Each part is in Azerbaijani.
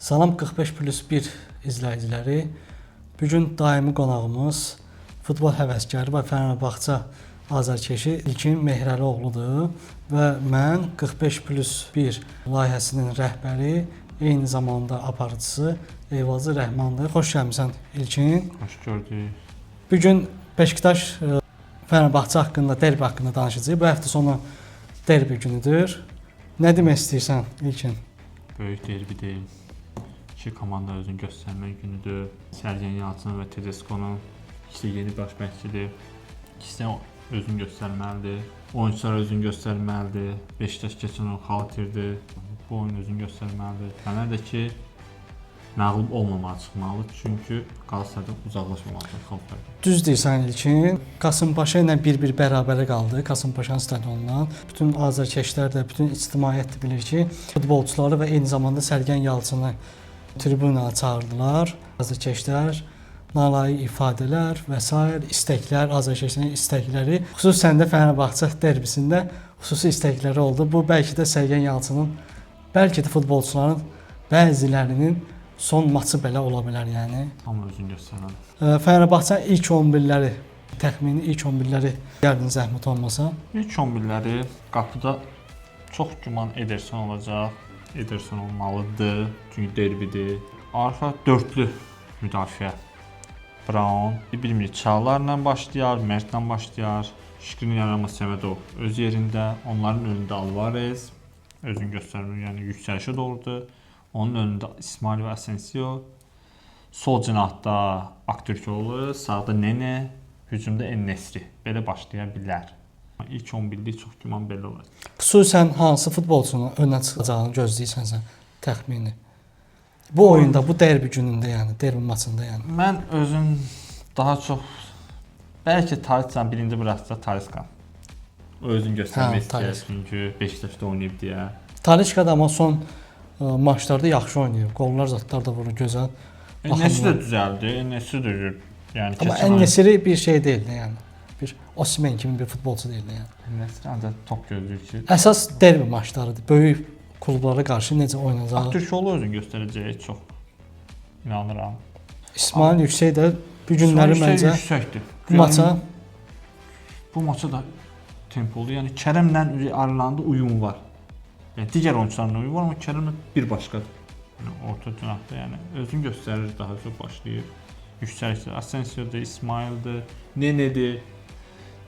Salam 45+1 izləyiciləri. Bu gün daimi qonağımız futbol həvəskarı və Fenerbahçe azarkeşi İlkin Mehrəlioğludur və mən 45+1 layihəsinin rəhbəri, eyni zamanda aparıcısı Eyvazı Rəhmandır. Xoş gəlmisən İlkin. Xoş gördük. Bu gün Beşiktaş Fenerbahçe haqqında, derbi haqqında danışacağıq. Bu həftə sonu derbi günüdür. Nə demək istəyirsən İlkin? Böyük derbi deyil. İki komanda özünü göstərmə günüdür. Sərgen Yalçın və Tedesco'nun ikisi də yeni baş məşqçidir. İkisi də özünü göstərməlidir. Oyunçular özünü göstərməlidir. Beşiktaş keçən oyun xal itirdi. Bu oyun özünü göstərməlidir. Fənər də ki məğlub olmamağa çıxmalıdır. Çünki Qalatasaraydan uzaqlaşmamalıdır xal fərqi. Düz deyirsən İlkin. Kasımpaşa ilə 1-1 bərabərə qaldı. Kasımpaşanın stadionundan. Bütün azarkeşlər də, bütün ictimaiyyət də bilir ki, futbolçuları və eyni zamanda Sərgen Yalçını tribunaya çağırdılar. Azarkeşlər nalayiq ifadələr və sair istəklər, azarkeşlərin istəkləri, xüsusən də Fenerbahçe derbisində xüsusi istəkləri oldu. Bu bəlkə də Sərgen Yalçının, bəlkə də futbolçuların bəzilərinin son maçı belə ola bilər yəni. Hamı özünü göstərməlidir. Fenerbahçenin ilk 11-ləri, təxmini ilk 11-ləri gəldin zəhmət olmasa. İlk 11-ləri qapıda çox güman Ederson olacaq. Ederson olmalıdır, çünki derbidir. Arxa dörtlü müdafiə. Brown, bilmirik, Çağlarla başlayar, Mertlə başlayar. Skriniar amma Səmədov öz yerində, onların önündə Alvarez özünü göstərmir, yəni yüksəlişə doğrudur. Onun önündə İsmail və Asensio. Sol cinahda Aktürkoğlu, sağda Nene, hücumda En-Nesyri. Belə başlaya bilər. İlk 11-lik çox güman belə olacaq. Xüsusən hansı futbolçunun önə çıxacağını gözləyirsən sən təxmini? Bu oyunda, bu derbi günündə, yəni derbi maçında yəni. Mən özüm daha çox bəlkə Talisca birinci buraxsa Talisca. O özünü göstərmək Hə, istəyir Talisca. çünki Beşiktaşda oynayıb deyə. Talisca da amma son maçlarda yaxşı oynayıb. Qollar zətlər də vurur gözəl. En-Nesyri də düzəldi. En-Nesyri də yəni Amma keçən oyun En-Nesyri bir şey deyildi yəni. Bir Osimhen kimi bir futbolçu deyildi yəni. En-Nesyri ancaq top gözləyir ki. Əsas derbi maçlarıdır. Böyük klublara qarşı necə oynayacağı. Aktürkoğlu özünü göstərəcəyi çox inanıram. İsmail Yüksək də bu günləri İsmail məncə yüksəkdir. bu maça Yəni, bu maça da tempolu. Yəni Kərəmlə aralarında uyum var. Yəni digər oyunçularla uyum var, amma Kərəmlə bir başqadır. Yəni orta cinahda, yəni özünü göstərir, daha çox başlayır. Yüksəlişdə Asensio'dur, İsmail'dir, Nene'dir.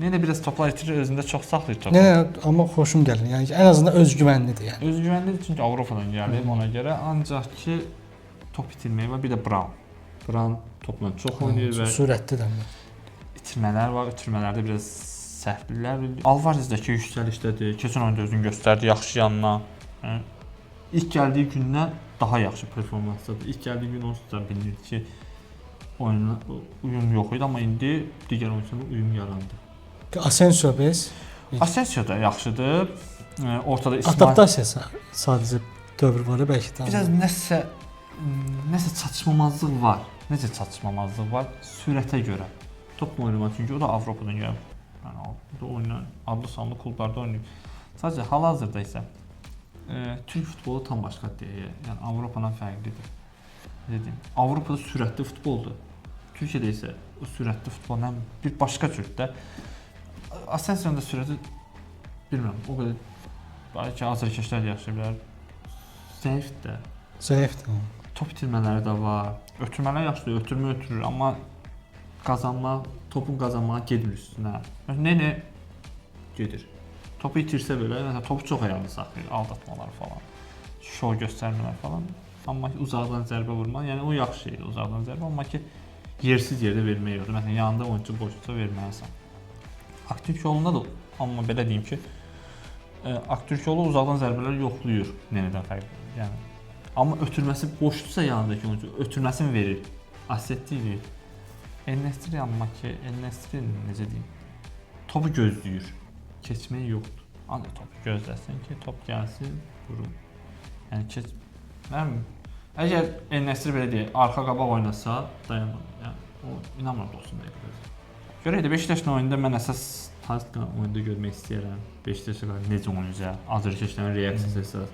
Nene biraz toplar itirir, özündə çox saxlayır topu. Nə, amma xoşum gəlir. Yəni ki, ən azından özgüvənlidir yəni. Özgüvənlidir çünki Avropadan gəlib ona görə. Ancaq ki top itirməyi var, bir də Brown. Brown topla çox oynayır və Sürətli də. itirmələr var. İtirmələrdə biraz səhvlər. Alvarez də ki yüksəlişdədir. Keçən oyunda özünü göstərdi yaxşı yanına. Yəni, ilk gəldiyi gündən daha yaxşı performansdadır. İlk gəldiyi gün onsuz da bilinirdi ki oyuna uyum yox idi, amma indi digər oyunçularla uyum yarandı. Asensio bez. Asensio da yaxşıdır. Ortada İsmail Adaptasiya sadəcə dövr var bəlkə də. biraz nəsə çatışmamazlıq var. Necə çatışmamazlıq var? Sürətə görə. Topla oynamaq çünki o da Avropadan gəlib. Yəni Avropada oynayan adlı sanlı klublarda oynayıb. Sadəcə hal-hazırda isə türk futbolu tam başqa deyil. Yəni Avropadan fərqlidir. Necə deyim? Avropada sürətli futboldur. Türkiyədə isə o sürətli futbol bir başqa cürdür. Asensio'nun da sürəti bilmirəm, o qədər bəlkə azarkeşlər də yaxşı bilər. Zəifdir də. Zəifdir. Top itirmələri də var. Ötürmələr yaxşıdır, ötürmə ötürür, amma qazanma, topun qazanmağa getmir üstünə. Məsələn, Nene gedir. Topu itirsə belə, məsələn, topu çox ayağında saxlayır, aldatmalar falan, şou göstərmələr falan. Amma ki, uzaqdan zərbə vurma, yəni o yaxşı şeydir, uzaqdan zərbə, amma ki yersiz yerdə vermək yoxdur. Məsələn, yanında oyunçu boşdursa verməlisən. Aktürkoğlu'nda da amma belə deyim ki, Aktürkoğlu uzaqdan zərbələr yoxlayır Nenedən fərqli. Yəni amma ötürməsi boşdursa yanındakı oyunçu ötürməsini verir. Asetti eləyir. En-Nesyri amma ki, En-Nesyri necə deyim? Topu gözləyir. Keçməyi yoxdur. Ancaq topu gözləsin ki, top gəlsin, vurun. Yəni keç. Mən əgər En-Nesyri belə deyək, arxa qabaq oynasa, dayanmır. Yəni o inanmıram 90 dəqiqə. Görək də Beşiktaşın oyunda mən əsas Talisca oyunda görmək istəyirəm. Beşiktaşa qarşı necə oynayacaq? Azərkeşlərin reaksiyası əsas.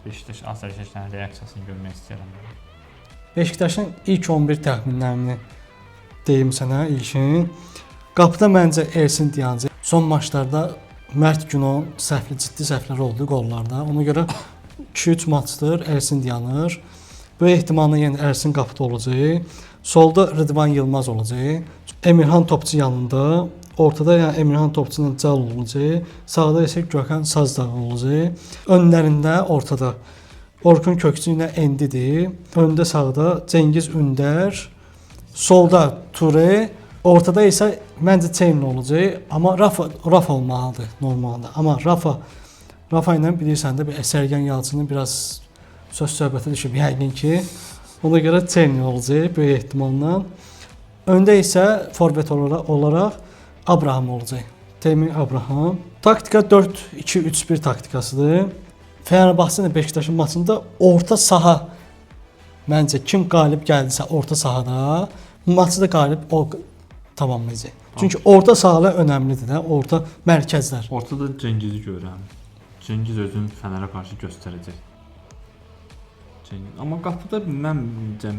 Beşiktaş azərkeşlərin reaksiyasını görmək istəyirəm. Beşiktaşın ilk 11 təxminlərini deyim sənə ilkin. Qapıda məncə Ersin Diyancı. Son maçlarda Mert Günol səhvli, ciddi səhvlər oldu qollarda. Ona görə 2-3 maçdır Ersin dayanır. Böyük ehtimalla yenə Ersin qapıda olacaq. Solda Rıdvan Yılmaz olacaq. Emirhan Topçu yanında. Ortada yəni Emirhan Topçu ilə Cəl olacaq. Sağda isə Gökhan Sazdağ olacaq. Önlərində ortada Orkun Kökçü ilə Endidir. Öndə sağda Cengiz Ündər, solda Ture, ortada isə məncə Çeyni olacaq, amma Rafa olmalıdır normalda. Amma Rafa ilə bilirsən də bir Sərgen Yalçının biraz söz söhbətə düşüb yəqin ki. Ona görə Çeyni olacaq böyük ehtimalla. Öndə isə forvet olaraq Abraham olacaq. Temi Abraham. Taktika 4-2-3-1 taktikasıdır. Fenerbahçe ilə Beşiktaşın maçında orta saha məncə kim qalib gəldisə orta sahada maçı da qalib o tamamlayacaq. Çünki orta sahalar önəmlidir də, orta mərkəzlər. Ortada Cengizi görürəm. Cengiz özünü Fənərə qarşı göstərəcək. Cengiz. Amma qapıda məncə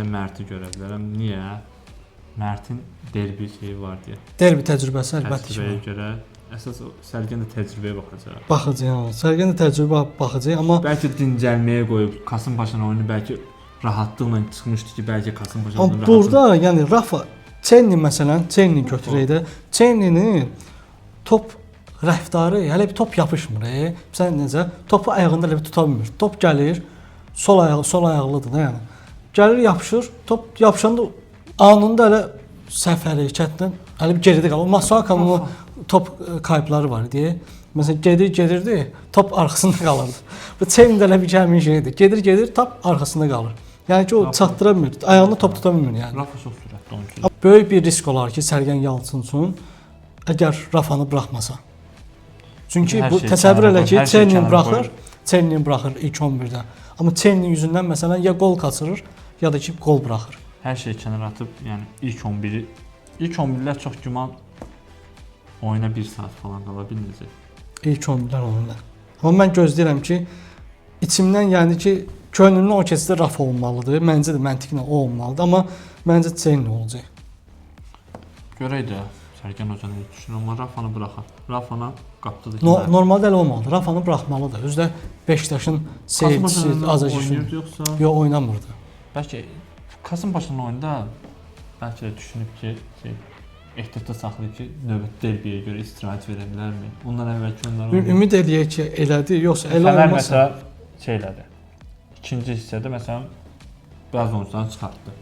Mərti görə bilərəm. Niyə? Mərtin derbi şeyi var deyə. Derbi təcrübəsi əlbəttə ki. Təcrübəyə görə əsas Sərgən də təcrübəyə baxacaq. Baxacaq. Sərgən də təcrübə baxacaq, amma bəlkə dincəlməyə qoyub Kasımpaşanın oyunu bəlkə rahatlıqla çıxmışdı ki, bəlkə Kasımpaşa amma burada yəni Rafa Çenni məsələn, Çenni götürək də. Çenninin top rəftarı hələ bir top yapışmır. Sən necə? Topu ayağında elə bir tuta bilmir. Top gəlir, sol ayağı, sol ayaqlıdır da yəni. Gəlir, yapışır, top yapışanda anında elə səhv hərəkətlə hələ bir geridə qalır. Masuakanın o top kayıpları var deyə. Məsələn, gedir, gedirdi, top arxasında qalırdı. Bu Çenni də elə bir həmin şeydir. Gedir, gedir, top arxasında qalır. Yəni ki, o çatdıra bilmir. Ayağında top tuta bilmir yəni. Rafa çox sürətli oyuncudur. Böyük bir risk olar ki, Sərgen Yalçın üçün əgər Rafanı buraxmasa. Çünki Hər bu şey təsəvvür kənara elə ki, qoyur, hər şey Çernin kənara buraxır, qoyur. Çernin buraxır ilk 11-də. Amma Çernin yüzündən məsələn ya qol kaçırır, ya da ki qol buraxır. Hər şeyi kənara atıb, yəni ilk 11-i ilk 11-lər çox güman oyuna 1 saat falan qala bilməyəcək. İlk 11-lər oyunda. Amma mən gözləyirəm ki, içimdən yəni ki, könlümdən o keçsə Rafa olmalıdır. Məncə də məntiqlə o olmalıdır, amma məncə Çernin olacaq. Görək də Sərgen hoca nə düşünür, amma Rafanı buraxar. Rafana qapıda da Normalda elə olmalıdır. Rafanı buraxmalıdır. Özü də Beşiktaşın seyircisi Azərkeşin. oynayırdı yoxsa? Yox, oynamırdı. Bəlkə Kasımpaşanın oyunda bəlkə də düşünüb ki, şey, ehtiyatda saxlayıb ki, növbəti derbiyə görə istirahət verə bilərmi? Ondan əvvəlki oyunlar oynayır. Ümid eləyək ki, elədi, yoxsa elə Fənər olmasa. məsələn şey elədi. İkinci hissədə məsələn bəzi oyunçuları çıxartdı.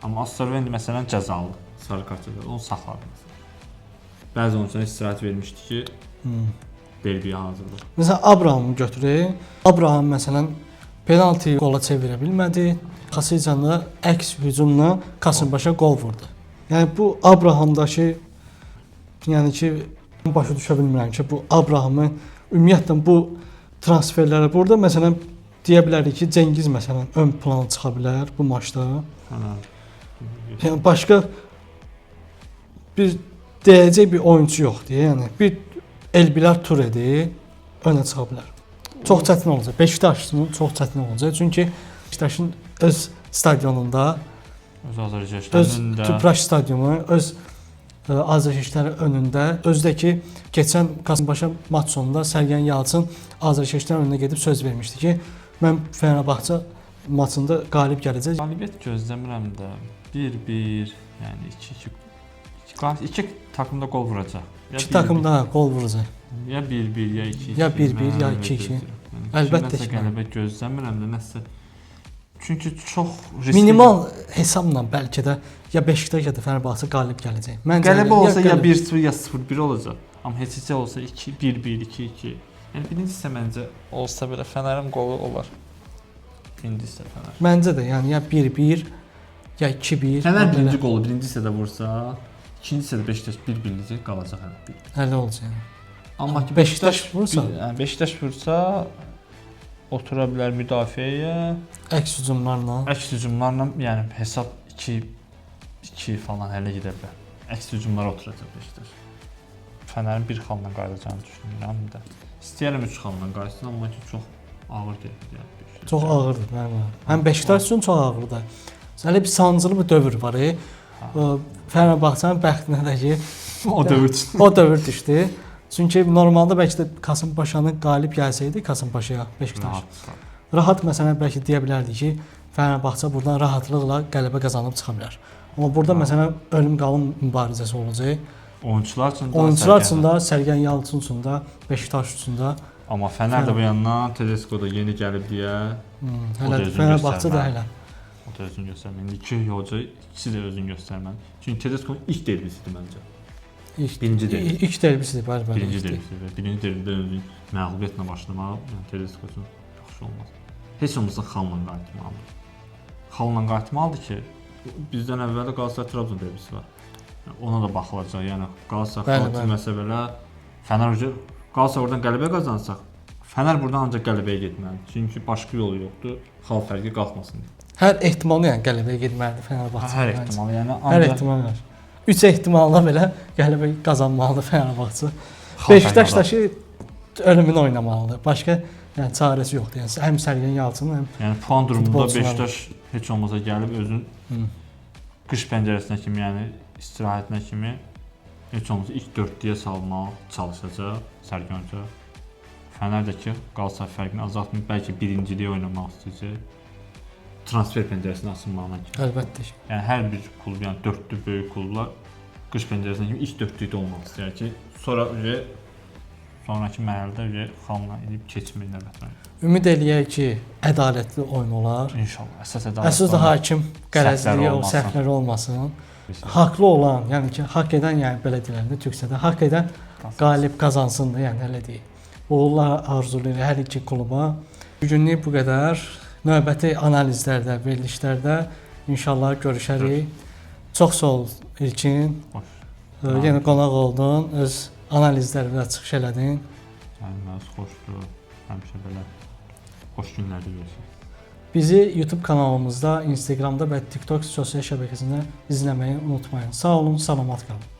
Amma Astorvendi məsələn cəzalı, sarı kart cəzalı, onu saxladı məsələn. Bəzi oyunçulara istirahət vermişdi ki, derbiyə hazırlıq. Məsələn Abrahamı götürək. Abraham məsələn penalti qola çevirə bilmədi. Xasicanla əks hücumla Kasımpaşa qol vurdu. Yəni bu Abrahamdakı yəni ki başa düşə bilmirəm ki, bu Abrahamı ümumiyyətlə bu transferlərə burada məsələn deyə bilərik ki, Cengiz məsələn ön plana çıxa bilər bu maçda. Fənər. Yəni başqa bir deyəcək bir oyunçu yoxdur. Yəni bir Elbilər Turedir, önə çıxa bilər. Çox çətin olacaq. Beşiktaş üçün çox çətin olacaq. Çünki Beşiktaşın öz stadionunda, Öz öz azərkeşlərinin də Tüpraş stadionu, öz azərkeşləri önündə, özdəki keçən Kasımpaşa maç sonunda Sərgen Yalçın azərkeşlərin önünə gedib söz vermişdi ki, mən Fenerbahçe maçında qalib gələcək. Qalibiyyət gözləmirəm də. 1-1, yəni 2-2. İki takım da qol vuracaq. Ya İki takım da qol vuracaq. Ya 1-1, ya 2-2. Ya 1-1, ya Mən 2-2. gözləyirəm. Yəni Əlbəttə kimdənsə ki, qələbə gözləmirəm də nəsə. Çünki çox riskli. Minimal hesabla bəlkə də ya Beşiktaş ya da Fenerbahçe qalib gələcək. Məncə Qələbə elə, olsa ya qələbə- 1-0 ya 0-1 olacaq. Amma heç heç olsa 2 1-1, 2-2. Yəni birinci hissə məncə olsa belə Fənərin qolu olar. Birinci hissə Fənər. Məncə də yəni ya 1-1 ya 2-1. Fənər belə birinci qolu birinci hissədə vursa, ikinci hissədə Beşiktaş 1-1-ləcək qalacaq hələ 1-1. Hələ olacaq. Yəni. Amma ki Beşiktaş vursa, yəni Beşiktaş vursa otura bilər müdafiəyə, əks hücumlarla. əks hücumlarla, yəni hesab 2-2 falan hələ gedə bilər. Əks hücumlara oturacaq Beşiktaş. Fənərin bir xalla qayıdacağını düşünürəm də. İstəyirəm 3 xalla qayıtsın, amma ki çox Ağır derbi yəni. Beşiktaş. Çox ağırdır, bəli. Həm Beşiktaş üçün çox ağırdır. Hələ bir sancılı bir dövr var. Fenerbahçenin bəxtinə də ki, O dövr üçün. o dövr düşdü. Çünki normalda bəlkə də Kasımpaşanın qalib gəlsəydi Kasımpaşaya Beşiktaş. Rahat. Rahat məsələn bəlkə deyə bilərdik ki, Fenerbahçe buradan rahatlıqla qələbə qazanıb çıxa bilər. Amma burada məsələn ölüm qalım mübarizəsi olacaq. Oyunçular üçün də, Oyunçular Sərgən üçün də, Sərgən Yalçın üçün də, Beşiktaş üçün də, Amma Fənər də bu yandan Tedesco da yeni gəlib deyə hələ O da özünü Fenerbahçe də göstərməli. hələ. o da özünü göstərməli. İndi iki hoca ikisi də özünü göstərməli. Çünki Tedesco'nun ilk derbisidir məncə. İlk, Birinci derbi. İlk derbisidir, bəli, bəli. Birinci ilk derbi. derbisi və birinci derbidə özünü məğlubiyyətlə başlamaq, yəni Tedesco üçün yaxşı olmaz. Heç olmasa xalla qayıtmalıdır. Xalla qayıtmalıdır ki, bizdən əvvəl də Galatasaray Trabzon derbisi var. Yəni ona da baxılacaq. Yəni Galatasaray Bəli, xal bəli. itirməsə belə Fənər ucu Galatasaray oradan qələbə qazansaq, Fənər buradan ancaq qələbəyə getməlidir. Çünki başqa yolu yoxdur. Xal fərqi qalxmasın deyə. Hər ehtimalı yəni qələbəyə getməlidir Fenerbahçe. Hər ehtimal, yəni Hər ancaq ehtimal var. 3 ehtimalla belə qələbə qazanmalıdır Fenerbahçe. xal Beşiktaş fərqi da ki ölümünü oynamalıdır. Başqa yəni çarəsi yoxdur. Yəni həm Sərgən Yalçının, həm Yəni puan durumunda futbolçular. Beşiktaş heç olmasa gəlib özün qış pəncərəsinə kimi, yəni istirahətinə kimi heç olmasa ilk dördlüyə salmaq çalışacaq Sərgən hoca. Fənər də ki, Galatasaray fərqini azaltmayıb, bəlkə birinciliyi oynamaq istəyəcək. Transfer pəncərəsinin açılmağına kimi. Əlbəttə ki. Yəni hər bir klub, yəni dördlü böyük klublar qış pəncərəsinə kimi ilk dördlükdə olmaq istəyir ki, sonra ücə sonrakı mərhələdə ücə xalla edib keçmək növbətinə. Ümid eləyək ki, ədalətli oyun olar. İnşallah. Əsas ədalət. Əsas da hakim qərəzliyi, Səhvləri o olmasın. səhvləri olmasın. Haqlı olan, yəni ki, haqq edən, yəni belə deyəndə türkçədə haqq edən qalib qazansın da, yəni elə deyək. Uğurlar arzulayırıq hər iki kluba. Bu günlük bu qədər. Növbəti analizlərdə, verilişlərdə inşallah görüşərik. Çox sağ ol İlkin. Xoş. Yenə qonaq oldun, öz analizlərinlə çıxış elədin. Gəlməz xoşdur. Həmişə belə xoş günlərdə görüşək. Bizi YouTube kanalımızda, Instagramda və TikTok sosial şəbəkəsində izləməyi unutmayın. Sağ olun, salamat qalın.